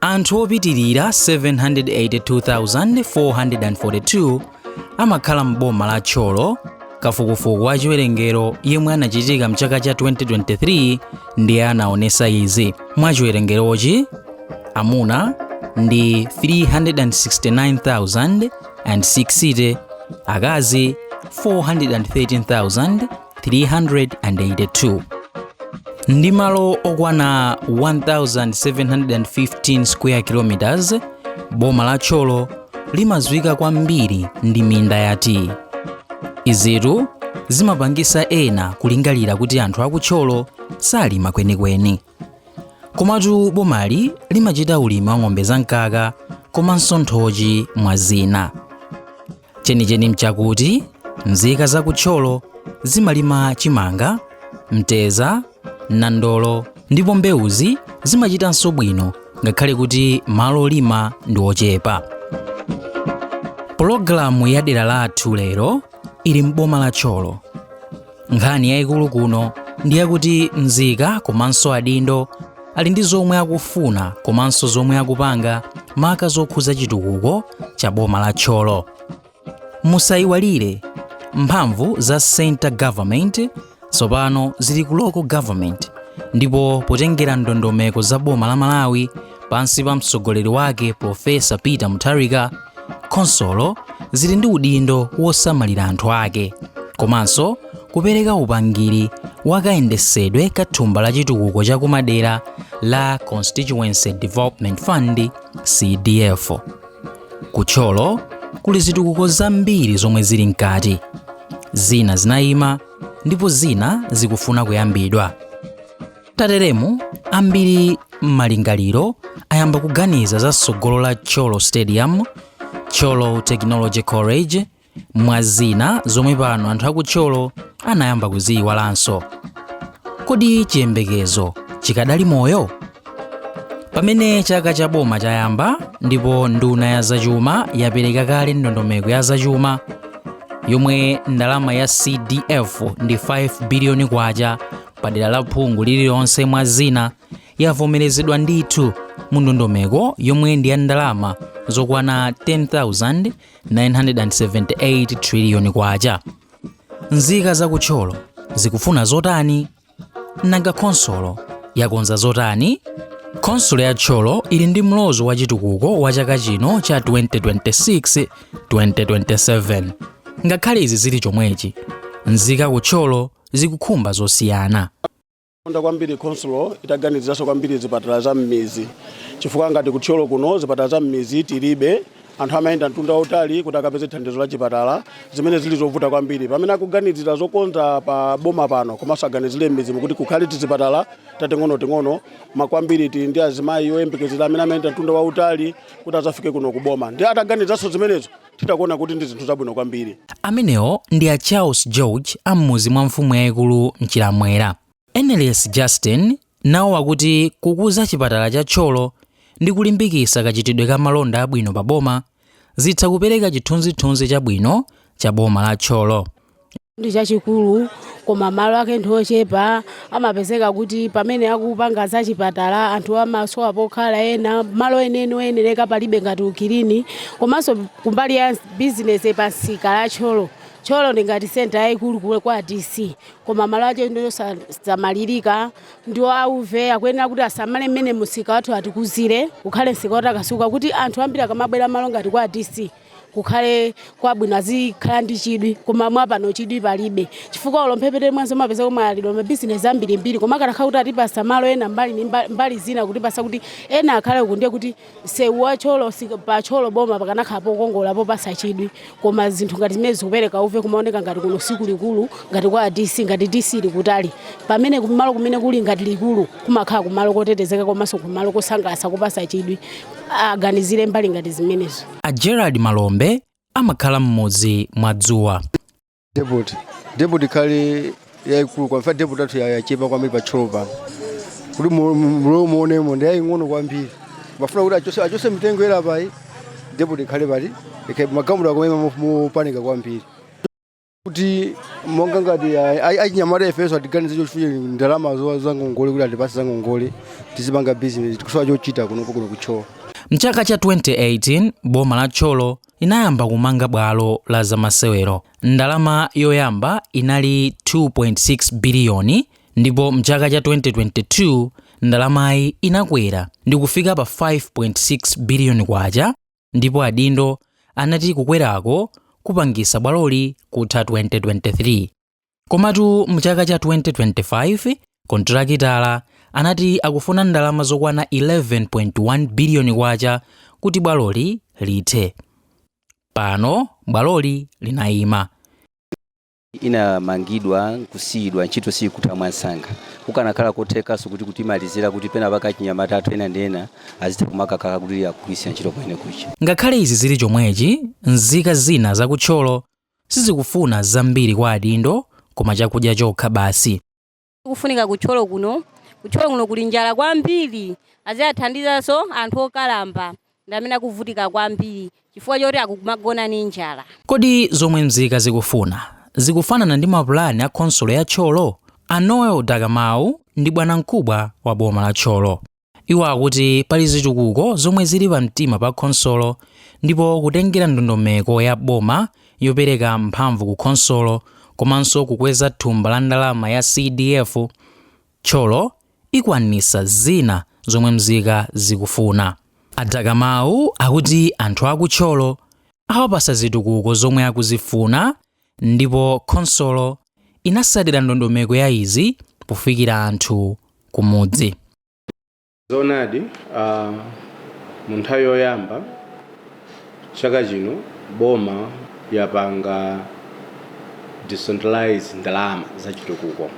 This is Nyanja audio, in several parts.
Anthu opitirira 782,442 amakhala m'boma la Thyolo. Kafukufuku wa chiwerengero yemwe anachitika mchaka cha 2023 ndiye anaonesa izi. Mwa chiwerengerochi, amuna ndi 369,060, akazi 413,382. Ndi malo okwana 1715 square kilometers, boma la Thyolo limadziwika kwambiri ndi minda ya tii. Izitu zimapangisa ena kulingalira kuti anthu aku Thyolo salima kwenikweni. Komatu bomali limachita ulimi wa ng'ombe zamkaka komanso nthochi, mwa zina. Chenicheni mchakuti nzika za ku Thyolo zimalima chimanga, mteza, nandolo, ndipo mbewuzi zimachitanso bwino ngakhale kuti malo olima ndi ochepa. Pologalamu ya Dera Lathu lero ili m'boma la Thyolo. Nkhani yayikulu kuno ndi yakuti nzika komanso adindo ali ndi zomwe akufuna komanso zomwe akupanga, maka zokhuza chitukuko cha boma la Thyolo. Musayiwalire, mphamvu za center government tsopano zili ku local government, ndipo potengera ndondomeko za boma la Malawi pansi pa mtsogoleri wake Profesa Peter Mutharika, khonsolo zili ndi udindo wosamalira anthu ake komanso kupereka upangiri wakayendesedwe ka thumba la chitukuko chakumadera la Constituency Development Fund, CDF. Ku Thyolo kuli zitukuko zambiri zomwe zili mkati, zina zinayima ndipo zina zikufuna kuyambidwa. Tateremu, ambiri m'malingaliro ayamba kuganiza za tsogolo la Thyolo Stadium, Thyolo Technology College, mwa zina zomwe pano anthu aku Thyolo anayamba kuziyiwalanso. Kodi chiyembekezo chikadali moyo? Pamene chaka cha boma chayamba ndipo nduna ya zachuma yapereka kale ndondomeko ya zachuma yomwe ndalama ya CDF ndi 5 biliyoni kwacha padera la phungu lililonse, mwa zina, yavomerezedwa ndithu mu ndondomeko yomwe ndi ya ndalama zokwana 10,978 triliyoni kwacha. Nzika za ku Thyolo zikufuna zotani? Nanga khonsolo yakonza zotani? Khonsolo ya Thyolo ili ndi mlozo wa chitukuko wa chaka chino cha 2026 2027. Ngakhale izi zili chomwechi, nzika ku Thyolo zikukhumba zosiyana. Konda kwambiri khonsolo itaganiziranso kwambiri zipatala za m'mizi, chifukwa ngati kuthyolo kuno zipatala za m'mizi tilibe. Anthu amayenda mtunda wautali kuti akapeze thandizo la chipatala, zimene zili zovuta kwambiri. Pamene akuganizira zokonza pa boma pano, komanso aganizire m'mizi kuti kukhale tizipatala tating'onoting'ono makwambiri. Tili ndi azimayi oyembekezera amene amayenda mtunda wautali kuti azafike kuno kuboma, ndi ataganizanso zimenezo titakuona kuti ndi zinthu zabwino kwambiri. Amenewo ndi a Charles George am'muzi mwa mfumu yayikulu Mchiramwera. Eneles Justin nawo akuti kukuza chipatala cha Thyolo ndi kulimbikitsa kachitidwe ka malonda abwino pa boma zitha kupereka chithunzithunzi chabwino cha boma la Thyolo. Ndi chachikulu, koma malo ake ndi ochepa. Amapezeka kuti pamene akupanga za chipatala, anthu amasowa pokhala ena, malo eneni oyenereka palibe ngati ukilini. Komanso kumbali ya bizinesi pa msika la Thyolo, Thyolo ndi ngati center yayikulu kwa DC, koma malo ake ndi osasamalirika. Ndiwo auve akuyenera kuti asamale mmene msika wathu, atikuzire ukhale msika wotakasuka, kuti anthu ambiri akamabwera malo ngati kwa DC Kukhale kwabwino, azikhala ndi chidwi, koma mwapano chidwi palibe, chifukwa ulo mphepete mwanso mapeza komwe alidwa mabizinesi ambirimbiri. Koma akanakhala kuti atipasa malo ena mbali ndi mbali zina, kutipasa kuti ena akhale uku, ndiye kuti sewu wa Thyolo pa Thyolo boma pakanakhala pokongola, popasa chidwi. Koma zinthu ngati zimene zikupereka uve, kumaoneka ngati kuno sikulikulu, ngati kwa DC, ngati DC ili kutali, pamene kumalo kumene kuli ngati likulu kumakhala kumalo kotetezeka komanso kumalo kosangalatsa, kopasa chidwi. Aganizire mbali ngati zimenezo. A Gerald Malombe amakhala m'mudzi mwa Dzuwa. Depot ikhale yayikulu kwa mfa depot athu yachepa kwambiri pa Thyolo pano, kuti mulowo muonemo ndi yaying'ono kwambiri. Mafuna kuti achose mitengo ila payi, depot ikhale pati, ikhale magalimoto akomema mopanika kwambiri, kuti monga ngati achinyamata ifenso atiganize chochifukwa ndalama za ngongole, kuti atipase za ngongole tizipanga business, tikusowa chochita kunopo kuno kuThyolo. Mchaka cha 2018 boma la Thyolo linayamba kumanga bwalo la zamasewero. Ndalama yoyamba inali 2.6 biliyoni, ndipo mchaka cha 2022 ndalamayi inakwera ndi kufika pa 5.6 biliyoni kwacha, ndipo adindo anati kukwerako kupangisa bwaloli kutha 2023. Komatu mchaka cha 2025 kontrakitala anati akufuna ndalama zokwana 11.1 biliyoni kwacha kuti bwaloli lithe. Pano bwaloli linayima. Inamangidwa nkusiyidwa, ntchito sikutha mwansanga. Kukanakhala kothekanso kuti kutimalizira, kuti pena pakachinyamata athu ena ndi ena azitha kumakakhala kuti akugwiritsa ntchito kumene kucha. Ngakhale izi zili chomwechi, nzika zina zakuthyolo sizikufuna zambiri kwa adindo, koma chakudya chokha basi. Kufunika kuthyolo kuno, kuthyolo kuno kuli njala kwambiri. Aziyathandizanso anthu okalamba, ndi amene akuvutika kwambiri chifukwa choti akumagona ni njala. Kodi zomwe nzika zikufuna zikufanana ndi mapulani a khonsolo ya Thyolo? A Noel Dakamau ndi bwanamkubwa wa boma la Thyolo. Iwo akuti pali zitukuko zomwe zili pamtima pa khonsolo, ndipo kutengera ndondomeko ya boma yopereka mphamvu ku khonsolo komanso kukweza thumba la ndalama ya CDF, Thyolo ikwanisa zina zomwe mzika zikufuna. A Dakamau akuti anthu aku Thyolo awapasa zitukuko zomwe akuzifuna, ndipo khonsolo inasatira ndondomeko ya izi pofikira anthu kumudzi. Zoonadi, mu nthawi yoyamba chaka chino boma yapanga decentralize ndalama zachitukuko.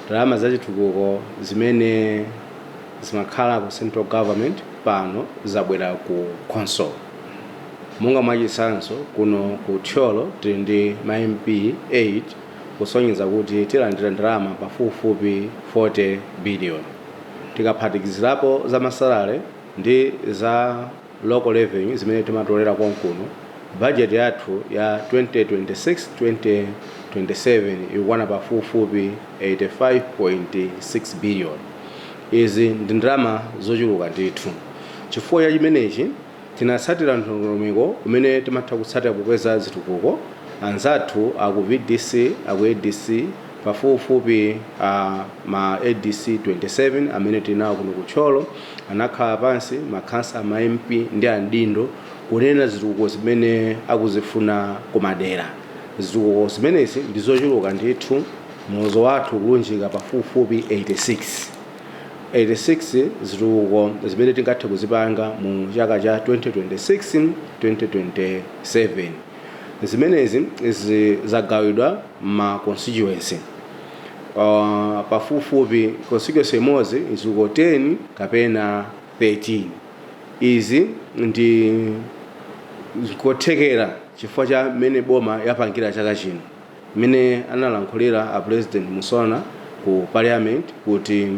Ndalama zachitukuko zimene zimakhala ku central government pano zabwera ku council. Monga mwachitsanzo, kuno ku Thyolo tili ndi ma MP 8, kusonyeza kuti tilandira ndalama pafupifupi 40 billion. Tikaphatikizirapo za ma salary ndi za local revenue zimene timatolera konkuno, budget yathu ya 2026 2027 ikukwana pafupifupi 85.6 billion. Izi ndi ndalama zochuluka ndithu. Chifukwa cha chimenechi tinatsatira ndondomeko umene timatha kutsatira kukweza zitukuko. Anzathu aku VDC, aku ADC, pafupifupi ma ADC 27 amene tili nawo kuno kuthyolo anakhala pansi, makhansala, ma MP ndi adindo, kunena zitukuko zimene akuzifuna kumadera. Zitukuko zimenezi ndi zochuluka ndithu. Mlozo wathu kulunjika pafupifupi 86, 86 zitukuko zimene tingathe kuzipanga mu chaka cha 2026 2027. Zimenezi zagawidwa ma constituency, pafupifupi constituency imodzi zitukuko 10 kapena 13. Izi ndi kothekera chifukwa cha mmene boma yapangira chaka chino, mmene analankhulira a President Musona ku Parliament kuti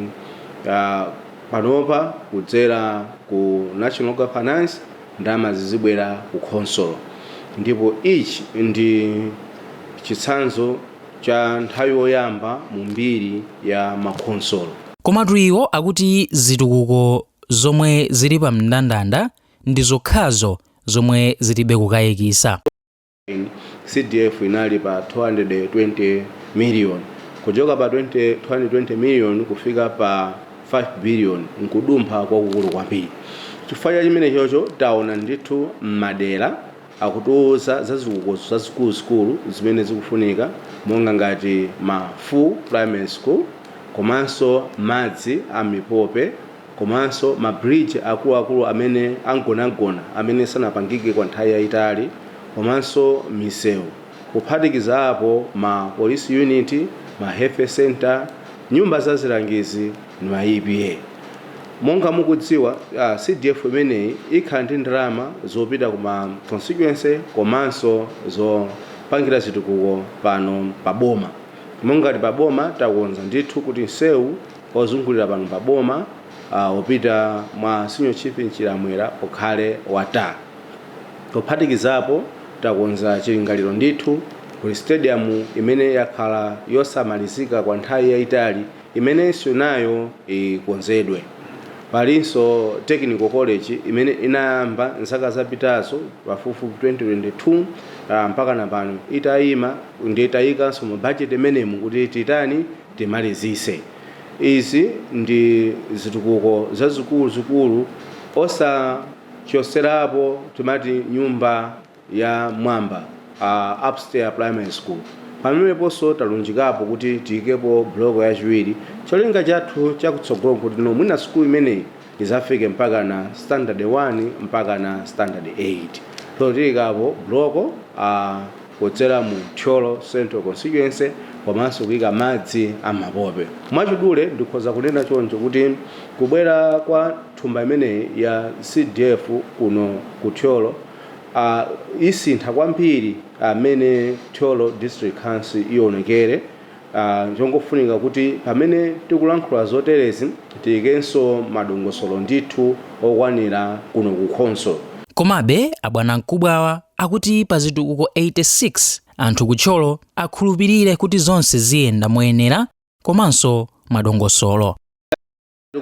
panopa kudzera ku National Local Finance ndalama zizibwera ku khonsolo. Ndipo ichi ndi chitsanzo cha nthawi yoyamba mu mbiri ya makhonsolo. Komatu iwo akuti zitukuko zomwe zili pa mndandanda ndi zokhazo zomwe zilibe kukayikisa. CDF inali pa 220 million. Kuchoka pa 220 million kufika pa 5 billion nkudumpha kwakukulu kwambiri. Chifukwa cha chimene chocho taona ndithu m'madera akupanga develop. Akutiuza za zitukuko zazikuluzikulu zimene zikufunika, monga ngati ma full primary school, komanso madzi a mipope, komanso ma bridge akuluakulu amene angonagona, amene sanapangike kwa nthawi yayitali, komanso misewu, kuphatikiza apo ma police unit, ma health center, nyumba za zilangizi ndi ma EPA. Monga mukudziwa, CDF imeneyi ikhala ndi ndalama zopita kuma constituency komanso zopangira zitukuko pano paboma. Monga paboma takonza ndithu kuti msewu ozungulira pano paboma upita mwa Senior Chief Mchiramwera ukhale wata. Kuphatikizapo takonza chilingaliro ndithu kuli stadium imene yakhala yosamalizika kwa nthawi yayitali, imenenso nayo ikonzedwe. Palinso technical college imene inayamba nzaka zapitazo, pafupifupi 2022, mpaka na pano itayima, ndiye tayikanso mu budget imenemu kuti titani, timalizise. Izi ndi zitukuko zazikuluzikulu, osachoserapo timati nyumba ya mwamba, upstairs primary school. Pameneponso talunjikapo kuti tiyikepo block yachiwiri. Cholinga chathu chakutsogolo kuti no, mwina sukulu imeneyi izafike mpaka na standard 1 mpaka na standard 8. So tiyikapo block kudzera mu Thyolo Central Constituency, komanso kuyika madzi amapope. Mwachidule ndikhoza kunena choncho kuti kubwera kwa thumba imeneyi ya CDF kuno ku Thyolo isintha kwambiri amene Thyolo District Council ionekere. Chongofunika kuti pamene tikulankhula zoterezi tiyikenso madongosolo ndithu okwanira kuno ku khonsolo. Komabe abwanamkubwawa akuti pa zitukuko 86, anthu kuthyolo akhulupirire kuti zonse ziyenda moyenera komanso mwadongosolo.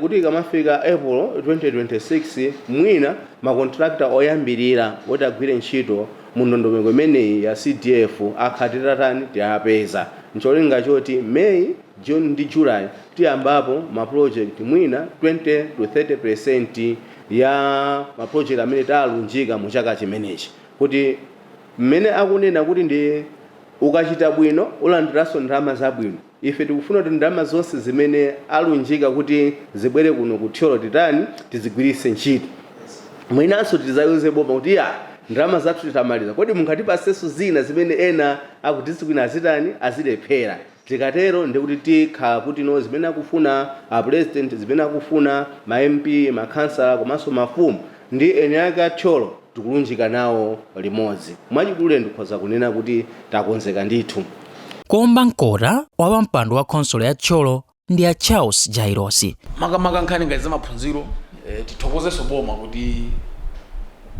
Kuti ikamafika April 2026, mwina makontrakta oyambirira oti agwire ntchito mu ndondomeko imeneyi ya CDF akhala tiyapeza, ncholinga choti May, June ndi July tiyambapo ma project, mwina 20 to 30% ya ma project amene talunjika mu chaka chimenechi, kuti mmene akunena kuti ndi ukachita bwino ulandiranso ndalama zabwino, ife tikufuna kuti ndalama zonse zimene alunjika kuti zibwere kuno kuthyolo titani, tizigwiritse ntchito. Mwinanso tizayuze boma kuti ya, ndalama zathu titamaliza, kodi mungatipasenso zina zimene ena aku district azitani, azilephera? Tikatero ndikuti tikhala kuti no, zimene akufuna a president, zimene akufuna ma MP, makhansala komanso mafumu ndi eni ake athyolo, tikulunjika nawo limodzi. Mwachidule ndikhoza kunena kuti takonzeka ndithu. Kuomba mkota wa pampando wa khonsolo ya Thyolo ndi a Charles Jairosi. Makamaka nkhani ngati zamaphunziro, tithokozenso boma kuti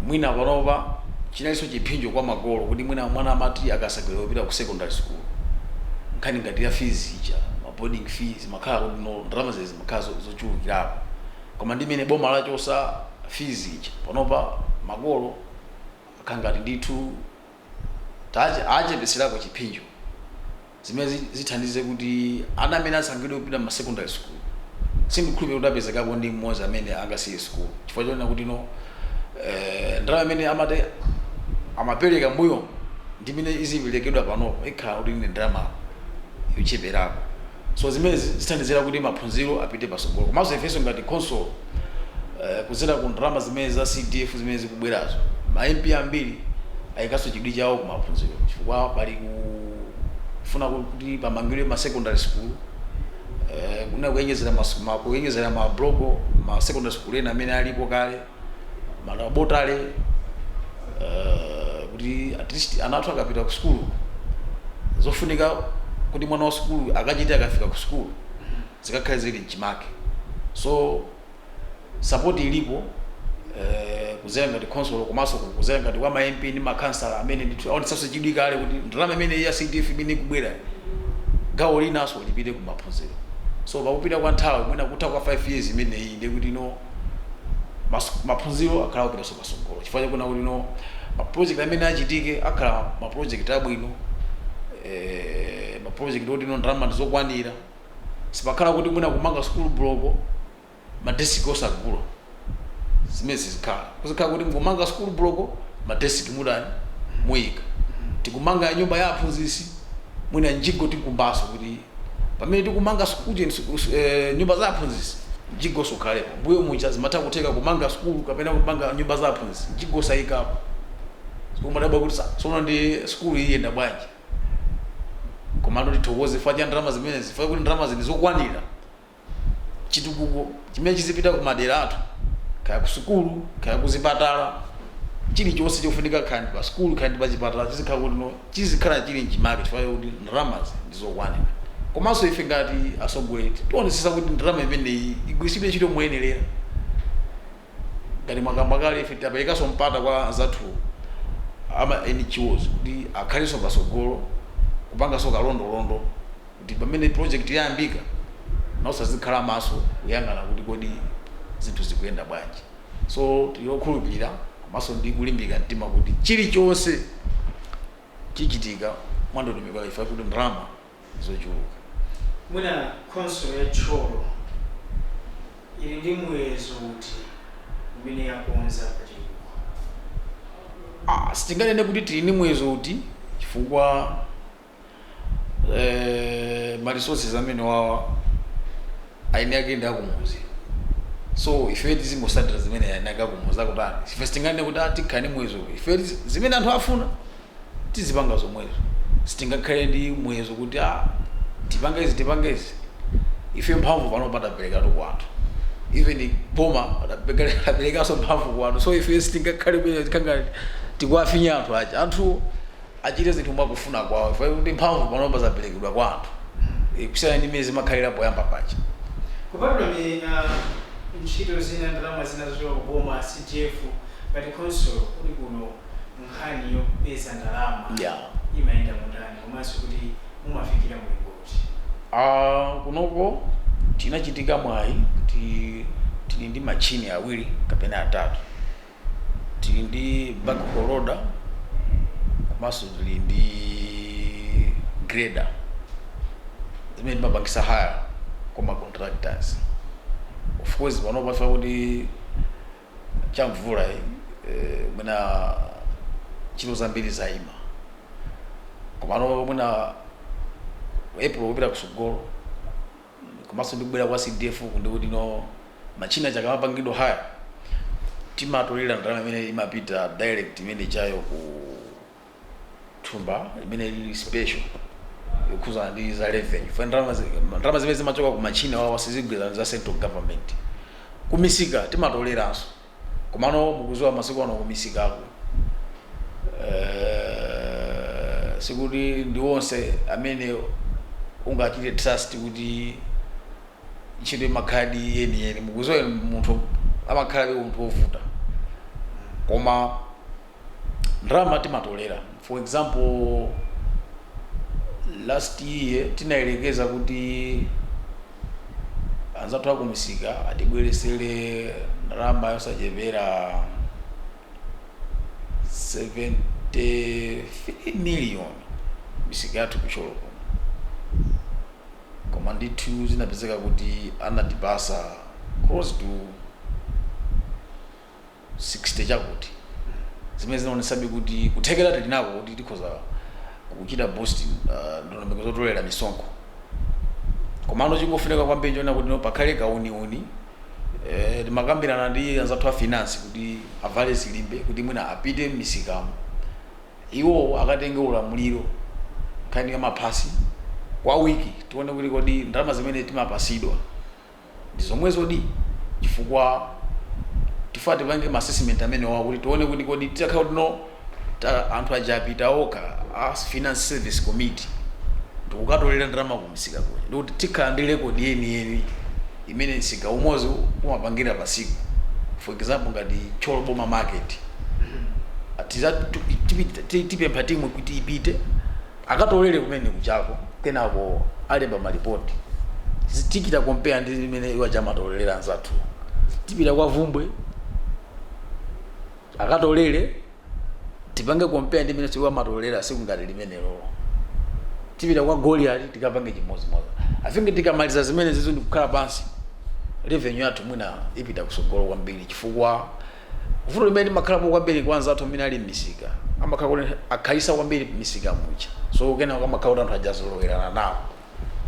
mwina panopa chinalinso chiphinjo kwa makolo kuti mwina mwana amati akasagwira kupita ku secondary school, nkhani ngati ya fees ija, ma boarding fees, makhala kuti no, ndalama zezi zimakhala zochulukirapo. Koma ndi imene boma lachosa fees ija, panopa makolo akhala ngati ndithu achepeserako chiphinjo, zimene zithandize kuti ana amene asankhidwe kupita ma secondary school, sindikhulupirira kuti apezekapo ndi mmodzi amene angasiye school, chifukwa chonena kuti no, ndalama imene amati amapereka mbuyo ndi imene iziperekedwa panopo ikhala kuti ndi ndalama yocheperako. So zimene zithandizira kuti maphunziro apite pasogolo. Komanso ifenso ngati council, kudzera ku ndalama zimene za CDF zimene zikubwerazo, ma MP ambiri ayikanso chidwi chawo ku maphunziro, chifukwa pali kufuna kuti pamangidwe ma secondary school, kuna kuyenjezera ma block ma secondary school ena amene alipo kale, ma laboratory, kuti at least ana athu akapita ku school, zofunika kuti mwana wa sukulu akachite akafika ku school zikakhale zili mchimake. So support ilipo, kudzera ngati council komanso kudzera ngati kwa ma MP ndi makhansala amene ndithu aonetsanso chidwi kale kuti ndalama imene ya CDF imene ikubwera, gawo linanso lipite ku maphunziro. So pakupita kwa nthawi, mwina kutha kwa 5 years imeneyi, ndiye kuti no, maphunziro akhala kupitanso pasogolo, chifukwa chakuona kuti no, ma project amene achitike akhala ma project abwino, ma project oti no, ndalama ndizokwanira. Sipakhala kuti mwina kumanga school block, madeski osagula. Zimene zizikhala kuzikhala kuti mukumanga school block, madeski mudani. Muyika tikumanga nyumba ya aphunzitsi, mwina mjigo tikumbaso kuti pamene tikumanga sukulu, nyumba za aphunzitsi, mjigo sukhalepo. Mbuyo muja zimatha kutheka kumanga sukulu kapena kumanga nyumba za aphunzitsi, mjigo sayikapo. Umadabwa kuti sono ndi sukulu iyenda bwanji? Komando tithokoze chifukwa cha ndalama zimenezi, chifukwa kuti ndalama zini zokwanira chitukuko chimene chizipita ku madera athu, kaya ku sukulu, kaya kuzipatala, chilichonse chofunika, kaya ndi pa sukulu, kaya ndi pa chipatala, chizikhala kuti no chizikhala chili mchimake, chifukwa kuti ndalamazi ndizokwanira. Komanso ife ngati atsogoleri tionesesa kuti ndalama imeneyi igwiritsidwe ntchito moyenerera. Ngati mwakamba kale, ife taperekanso mpata kwa anzathu ama NGOs kuti akhalenso pasogolo kupanganso kalondolondo, kuti pamene project yayambika nawonso azikhala maso kuyang'ana kuti kodi zinthu zikuyenda bwanji. So tikukhulupirira komanso ndi kulimbika mtima kuti chilichonse chichitika mwandondomeko, ife kuti ndalama zochuluka. Mwina khonsolo ya Thyolo ili ndi muyezo uti umene yakonza pachitukuko? Ah, sitinganene kuti tili ndi muyezo uti, chifukwa ma resources amene wawa aine ake ndi akumuzi, so ife tizingosatira zimene aine ake akumuzi akutani. Ife sitinganene kuti tikhala ndi muyezo uti. Ife zimene anthu afuna tizipanga zomwezo. Sitingakhale ndi muyezo kuti tipange izi, tipange izi. Ife mphamvu pano pataperekatu ku anthu, even boma taperekanso mphamvu ku anthu, so ife sitingakhale bwino tikanga tikuwafinya anthu aja. Anthu achite zinthu mwakufuna kwawo. Ife kuti mphamvu panopa zaperekedwa kwa anthu, kusiyana ndi mmene zimakhalira poyamba paja. Kupatula ntchito zina, ndalama zina zochoka kuboma, CDF, ngati khonsolo kuli kuno, nkhani yopeza ndalama imayenda motani, komanso kuti mumafikira mlingoti? Ah, kunoko tinachitika mwayi kuti tili ndi machini awiri kapena atatu. Tili ndi backhoe loader, komanso tili ndi grader zimene timapangisa hire kwa contractors. Of course, panopa fa kuti chamvula, mwina ntchito zambiri zayima, komano mwina April kupita kusogolo, komanso ndikubwera kwa CDF, ndikuti no machina chakamapangidwa hire, timatolera ndalama imene imapita direct imene chayo ku thumba imene ili special yokhuzana ndi za revenue. Fa ndalama zimene zimachoka ku machina wawo sizigwirizana za central government. Kumisika timatoleranso, komano mukuziwa masiku ano kumisikako, sikuti ndi onse amene ungachite trust kuti ntchito imakhaladi yeniyeni. Mukuziwa munthu amakhalabe munthu wovuta, koma ndalama timatolera. For example, last year tinayelekeza kuti anzathu akumisika atibweresere ndalama yosachepera 73 million misika yathu ku Thyolo kuno, koma ndithu zinapezeka kuti anatipasa close to 60 chakuti, zimene zinaonesabe kuti kuthekera tili nako kuti tikhoza kuchita boost ndondomeko zotolera misonkho. Komano chingofunika kwambiri chona kuti no pakhale kauniuni. Timakambirana ndi anzathu a finance kuti avale zilimbe, kuti mwina apite m'misikamo, iwo akatenge ulamuliro nkhani ya maphasi kwa wiki, tione kuti kodi ndalama zimene timapasidwa ndi zomwezodi, chifukwa tifuna tipange ma assessment amene wawo kuti tione kuti kodi titakhala kuti no anthu aja apita okha a Finance Service Committee ndikukatolera ndalama kumisika kuja, ndikuti tikhala ndi record yeniyeni imene msika umodzi umapangira pasiku. For example, ngati Thyolo Boma Market, tipempha timu kuti ipite akatolere kumene kuchako, kenako alemba malipoti, tichita compare ndi zimene iwo aja amatolera anzathu. Tipita kwa Vumbwe akatolere, tipange compare ndi imene iwo amatolera siku ngati limenelo. Tipita kwa Goliati, tikapange chimodzimodzi. I think tikamaliza zimene zizo ndikukhala pansi, revenue yathu mwina ipita kusogolo kwambiri, chifukwa vuto limene limakhalapo kwambiri kwa anzathu amene ali m'misika Amakhala kuti akhalisa kwambiri misika muja, so kenako amakhala kuti anthu ajazolowerana nawo.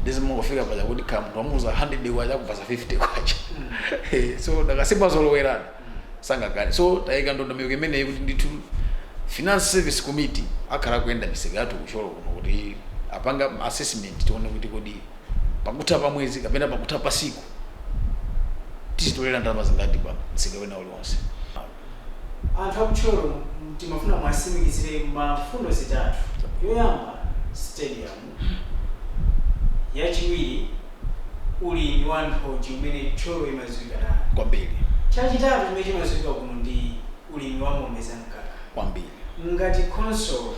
Ndizimungofika paja kuti khala munthu wamuza 100 kwacha, kupasa 50 kwacha. So ndakasimwazolowerana sangakale. So tayika ndondomeko imeneyi kuti ndithu Finance Service Committee akhala kuyenda misika yathu kuThyolo kuno kuti apanga assessment, tione kuti kodi pakutha pa mwezi kapena pakutha pa siku tizitolera ndalama zingati pa msika wina uliwonse. Anthu akuThyolo timafuna mwatsimikizire mafundo zitatu. Yoyamba, stadium. Yachiwiri, ulimi wa nthochi umene Thyolo imadziwika nayo kwambiri. Chachitatu chimene chimadziwika kuno ndi ulimi wa ng'ombe za mkaka. Kwambiri. Ngati khonsolo,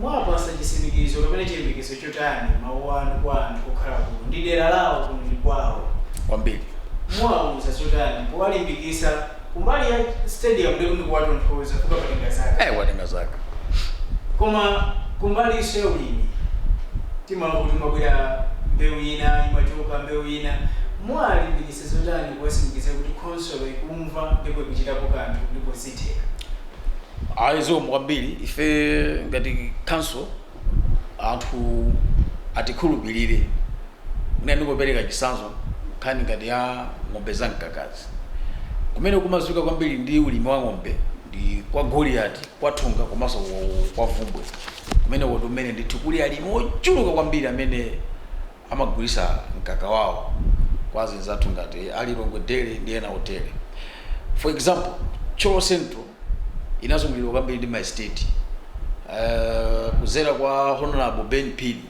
mwapasa chitsimikizo kapena chiyembekezo chotani, mawu anu kwa anthu okhala kuno? Ndi dera lawo kuno, ndi kwawo. Kwambiri. Mwawuza zotani powalimbikisa kumbali ya stadium? Ndikuti ndikuwatonthoza fuka patenga zaka. Watenga zaka. Koma kumbali iso ya ulimi, timamva kuti mabwera mbewu ina, imachoka mbewu ina. Mwalimbikisa zotani kuwatsimikiza kuti khonsolo ikumva ndipo ikuchitapo kanthu ndipo zitheka? Ayi, zikomo kwambiri. Ife ngati council, anthu atikhulupirire. Mwina ndingopereka chitsanzo, nkhani ngati ya ng'ombe za mkakazi, kumene kumadziwika kwambiri ndi ulimi wa ng'ombe ndi kwa Goliati, kwa Thunga komanso kwa Vumbwe. Kumene kuti umene ndithu kuli alimi ochuluka kwambiri amene amagulisa mkaka wawo kwa azinzathu ngati alilongwe dairy ndi ena otere. For example, Thyolo Central inazungulidwa kwambiri ndi ma estate, kuzera kwa Honorable Ben Phiri.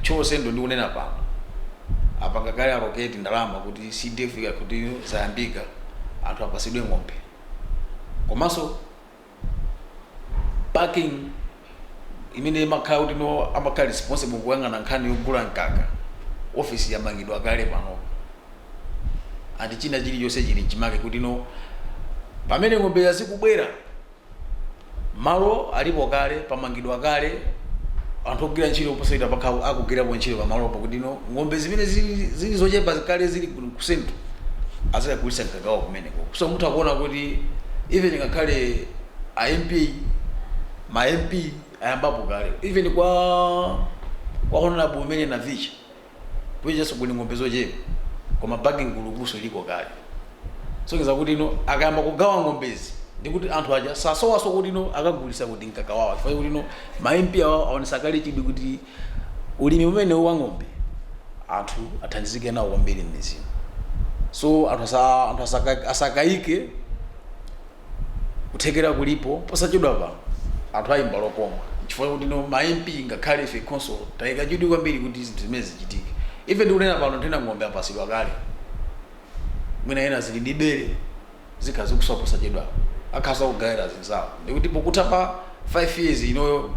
Thyolo Central, ndikunena pano, apanga kale allocate ndalama kuti CDF kuti zayambika, anthu apasidwe ng'ombe. Komanso packing imene imakhala kuti no amakhala responsible kuyang'ana nkhani yogula mkaka, ofisi yamangidwa kale pano, andi china chilichonse chili mchimake kuti no pamene ng'ombe zikubwera, malo alipo kale, pamangidwa kale, anthu ogwira ntchito posayita pakha akugwirapo ntchito pamalopo, kuti no ng'ombe zimene zili zochepa kale zili ku central azikagulitsa mkakawo kumeneko. So mutha kuona kuti even ngakhale a MP, ma MP ayambapo kale. Even kwa Honorable umene Navicha kuichanso kuli ng'ombe zochepa, koma packing gulupuso iliko kale. Songeza kuti no akayamba kugawa ng'ombezi, ndikuti anthu aja sasowaso kuti no akagulisa kuti mkaka wawo, chifukwa kuti no ma MP awo aonesa kale chidwi kuti ulimi umene wa ng'ombe anthu athandizike nawo kwambiri m'midzimu. So anthu asakayike, kuthekera kulipo. Posachedwa pa anthu ayimba lokoma, chifukwa kuti no ma MP ngakhale ife council tayika chidwi kwambiri kuti zinthu zimene zichitike. Ife ndikunena pano, nthena ng'ombe apasidwa kale, mwina ena zili ndi bere, zikhala zikusowa. Posachedwa akhaso kugawira zinzawo, ndikuti pokutha pa 5 years inoyo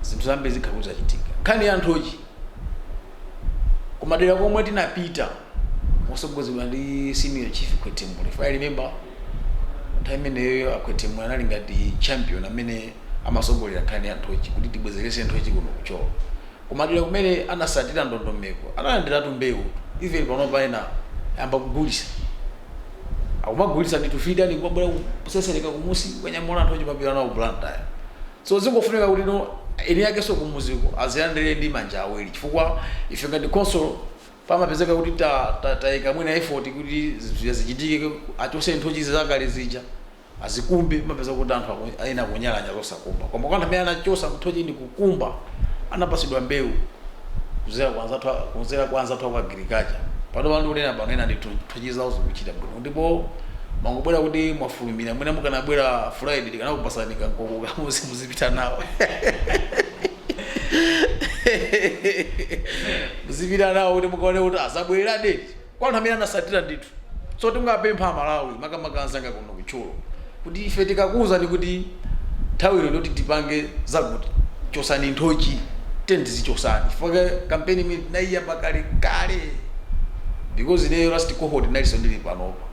zinthu zambiri zikhala kuti zachitika. Nkhani ya nthochi, kumadera komwe tinapita mosogozedwa ndi Senior Chief Khwetemule, if I remember, nthawi imeneyo akhwetemule anali ngati champion amene amasogolera nkhani ya nthochi kuti tibwezerese nthochi kuno kuThyolo. Kumadera kumene anasatira ndondomeko, analandiratu mbewu. Even pano paena ayamba kugulisa, akumagulisa ndithu. Fitani kumabwera kusesereka kumusi kukanyamula nthochi mapira nawo Blantyre. So zingofunika kuti no eni yakenso kumuziko azilandire ndi manja awiri, chifukwa ife ngati council pamapezeka kuti tayika mwina effort kuti zinthu zichitike, achose nthochi zakale zija, azikumbe. Pamapeza kuti anthu ena akunyalanya zosakumba, koma kwa anthu amene anachosa nthochi ndi kukumba, anapasidwa mbewu kuzera kwa anzathu aku agriculture. Pano pano ndikunena pano, ena ndi nthochi zawo zikuchita bwino, ndipo mangobwera kuti mwafulumira. Mwina mukanabwera Friday, tikanakupasani kankoko kamuzi muzipita nawo, muzipita nawo kuti mukaone kuti azabwerera deti kwa anthu amene anasatira ndithu. So tingapempha Amalawi, makamaka anzanga kuno kuThyolo, kuti ife tikakuwuzani kuti nthawi ino ndoti tipange zakuti chosani nthochi, tendizichosani, chifukwa kampeni imene tinayiyamba kale kale, because ineyo last cohort inalinso ndili panopa.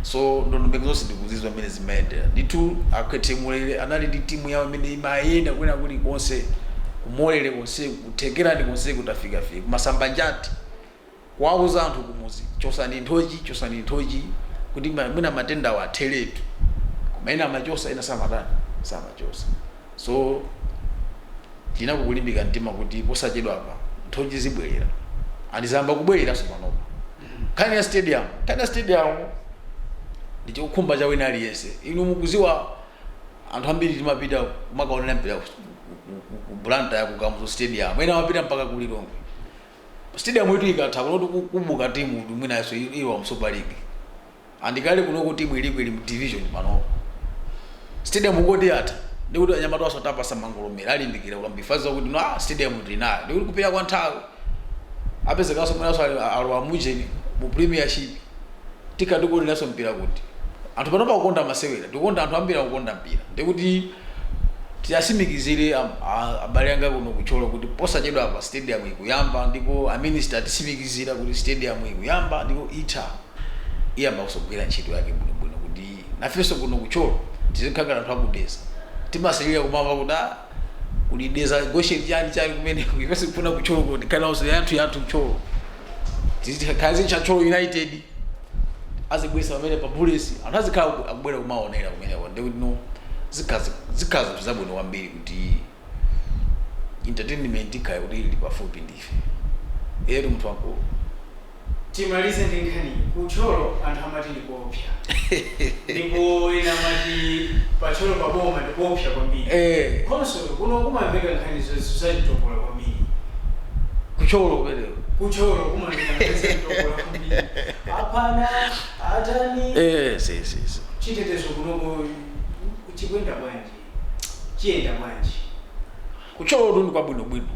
So ndondomeko zonse ndikuzizwa mmene zimayendera ndithu. Akhwetemulere anali ndi timu yawo imene imayenda kwina kulikonse, kumolere konse, kuthekerani konse, kutafikafika kumasamba njati, kuwauza anthu kumuzi, chosani nthochi, chosani nthochi, kuti mwina matendawo atheretu. Koma Ena amachosa, ena samatani, samachosa. So tinakukulimbika mtima kuti posachedwa apa nthochi zibwerera, andizamba kubwereranso panopa. Nkhani ya stadium ndi chokhumba cha wina aliyense. Inu mukuziwa, anthu ambiri timapita kumakaonera mpira ku Blantyre, ku Kamuzu Stadium, ena amapita mpaka ku Lilongwe. Stadium itu ikatha kunoti kubuka timu mwinaso iwa mu Super League, andikale kunoko timu iliko ili mu division panopo. Stadium ngoti yatha, ndikuti anyamata waso atapasa mangolomera, alimbikira kwambiri kuti no, stadium tinayo. Ndikuti kupita kwa nthawi apezekanso mwinaso alowa mujeni mu Premiership, tikadikuoneranso mpira, kuti anthu panopa kukonda masewera, ndikukonda anthu ambiri akukonda mpira. Ndikuti tiyasimikizire abale anga kuno kuThyolo kuti posachedwa apa stadium ikuyamba, ndipo a minister atisimikizira kuti stadium ikuyamba, ndipo itha iyamba kusogwira ntchito yake bwinobwino, kuti nafenso kuno kuThyolo tizikhala anthu akudeza. Timasilira kumamva kuti kuli Deza, Goshen, chani chani kumene. Ifenso kufuna kuThyolo kuti khanawonso yanthu yanthu kuThyolo tizikhala cha Thyolo United, azibwesa pamene pa Bullets, anthu azikhala akubwera kumaonera kumeneko. Ndikuti no, zikhala zinthu zabwino kwambiri kuti entertainment ikhale kuti ili pafupi ndife etu munthu wankulu. Timalize ndi nkhani kuThyolo. Anthu amati ndikuopsa, ndipo ena amati paThyolo paboma ndikuopsa kwambiri. Khonsolo kuno kumamveka nkhani zachitokola kwambiri. KuThyolo kumeneko? KuThyolo kumamveka nkhani zachitokola kwambiri, aphana, atani. Eh, si si si. Chitetezo kunoko chikuyenda bwanji? Chiyenda bwanji? KuThyolo tu ndi kwabwinobwino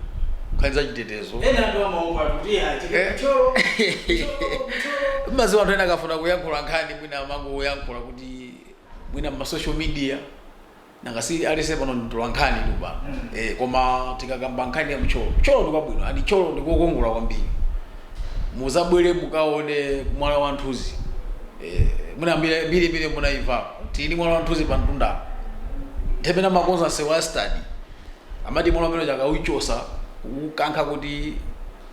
nkhani za chitetezo. Ena anthu amaopa kuti kuThyolo, kuThyolo, kuThyolo. Maziwa, anthu ena akafuna kuyankhula nkhani mwina amangoyankhula kuti mwina ma social media, nangasi alese pano nditola nkhani tu pano. Koma tikakamba nkhani ya mThyolo, Thyolo ndi kwabwino, and Thyolo ndikokongola kwambiri. Muzabwere mukaone mwala wa Nthuzi. Mwina mbiri mbiri imene munayimvapo, tili mwala wa Nthuzi pa mtundamo. Nthepena makonza msewu wa stadi, amati mwala umene chakauchosa kukankha kuti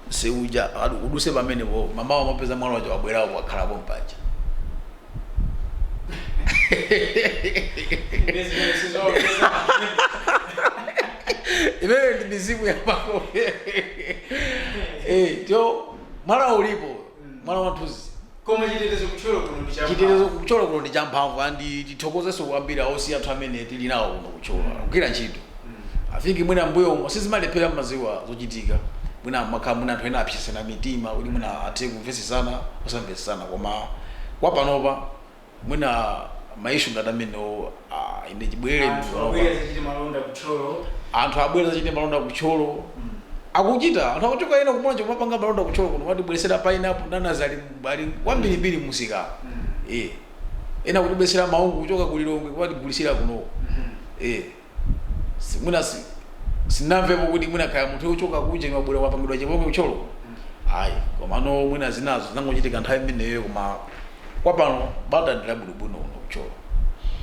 msewuja uduse pamenepo. Mamawa amapeza mwala waja wabwerawo, wakhalapo mpaja. Ndezimene sizoopseza. Imene ndi mizimu ya makope. Tyo mwala ulipo, mwala wa Nthuzi. Koma chitetezo kuThyolo kuno ndi champhamvu. Chitetezo kuThyolo kuno ndi champhamvu, and tithokozenso kwambiri aosi anthu amene tili nawo kuno kuThyolo kugwira ntchito. I think mwina mbuyo umo sizimalephera, maziwa zochitika, mwina makhala mwina anthu ena apsesana mitima kuti mwina athe kumvesesana, osamvesesana, koma kwa panopa mwina ma issue ngati amenewo, ine chibwerere. Anthu abwera zachite malonda kuThyolo. Anthu abwera zachite malonda kuThyolo, akuchita. Anthu akuchoka ena kumulanje kumapanga malonda kuThyolo kuno, matibweresera pineapple, ndanazi ali kwambirimbiri musika. Ena kutibwesera maungu kuchoka kulilongwe, kumatigulisira kuno. Mwina sinamvepo kuti mwina kaya munthu yochoka kunja mabwera wapangidwa chipongwe kuThyolo, ayi. Komano mwina zinazo zinangochitika nthawi imeneyo, koma kwa pano bata ndi labwinobwino kuno kuThyolo.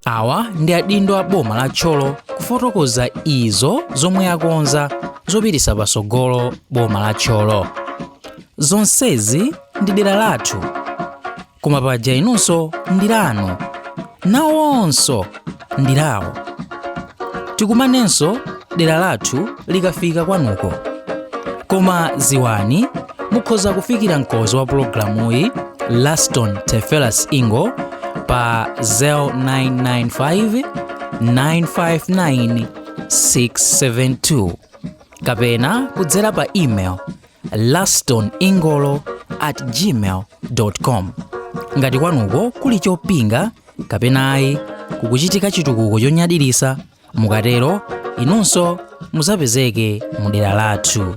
Awa ndi adindo a boma la Thyolo kufotokoza izo zomwe akonza zopititsa patsogolo boma la Thyolo. Zonsezi ndi dera lathu, koma paja inunso ndi lanu, nawonso ndi lawo. Tikumanenso dera lathu likafika kwanuko. Koma ziwani, mukhoza kufikira mkonzi wa pulogalamuyi, Laston Tefelas Ingo, pa 0995 959 672 kapena kudzera pa email lastoningolo@gmail.com. Ngati kwanuko kuli chopinga kapena ayi kukuchitika chitukuko chonyadirisa, mukatero inunso muzapezeke mu dera lathu.